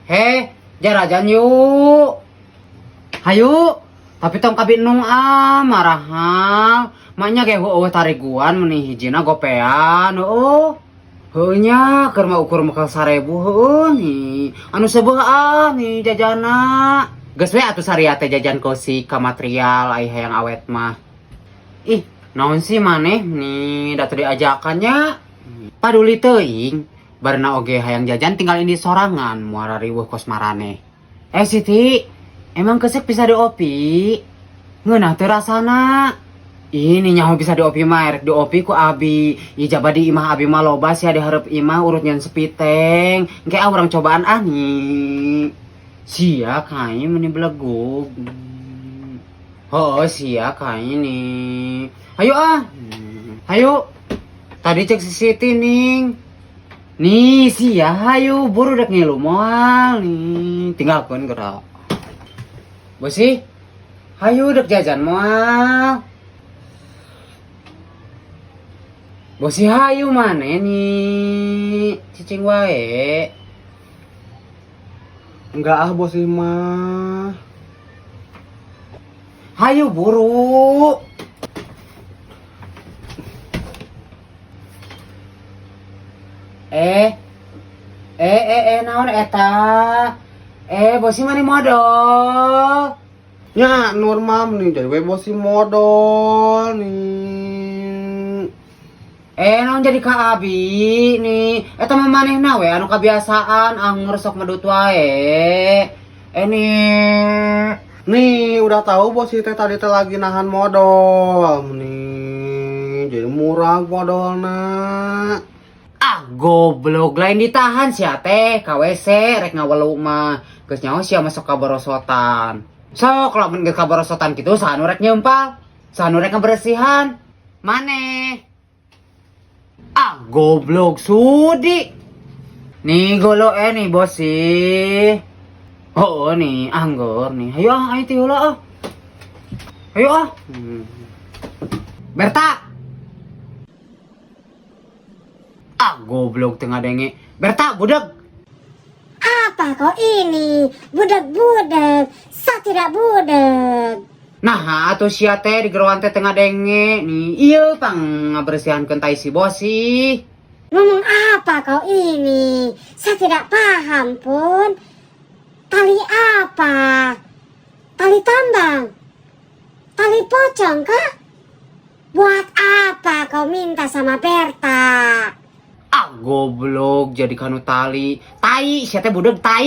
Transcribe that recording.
Heh, jarajan yuk. Hayu, tapi tong kabinung ah, marahal. Maknya ge heueuh tariguan meni hijina gopean, heueuh. Heueuh nya, keur mah ukur mekel 1000 heueuh nih. Anu seubeuh ah nih jajana. Geus we atuh saria teh jajan kosi ka material ai hayang awet mah. Ih, naon sih maneh nih da teu diajakan nya. Paduli teuing, barna oge hayang jajan tinggal ini sorangan muara riweuh kos maraneh. Eh Siti, emang keusik bisa diopi? Ngeunah teu rasana. Ini nyaho bisa diopi mah erek diopi ku abi. Ih jaba di imah abi mah loba sia di hareup imah urut nyeun sepiteng. Engke ah urang cobaan ah nih. Sia kai meni belegug. Oh, sia kai nih. Ayo ah. Hayu. Tadi cek si Siti ning. Nih sia hayu buru dek ngilu moal nih. Tinggalkeun geura. Bosi. Hayu dek jajan moal. Bosi hayu maneh nih. Cicing wae. Enggak ah bosi mah. Hayu buru. Eh. Eh eh eh naon eta? Eh bosi mani modol. Nya normal nih jadi we bosi modol nih. Eh naon jadi ka abi nih. Eta mah manehna we anu kabiasaan anger sok medut wae. Eh nih. Nih udah tahu bosi teh tadi teh lagi nahan modol nih. Jadi murah modolna. Ah goblok lain ditahan sia teh ka WC rek ngawelu mah. Geus nyaho sia masuk ka borosotan. Sok lamun geus ka borosotan kitu saha nu rek nyeumpal? Saha nu rek ngaberesihan? Maneh. Ah goblok sudi. Nih golo nih bosi. Oh nih anggur nih. Ayo ah ayo ti heula ah. Ayo ah. Berta. Ah goblok teu ngadenge. Berta budak. Apa kau ini? Budak-budak. Saya tidak budak. Nah, atuh sia teh di geroan teh teu ngadenge. Nih, ieu pang ngabersihankeun tai si bosi. Ngomong apa kau ini? Saya tidak paham pun. Tali apa? Tali tambang? Tali pocong kah? Buat apa kau minta sama Berta? Ah goblok jadi kanu tali. Tai sia teh budak tai.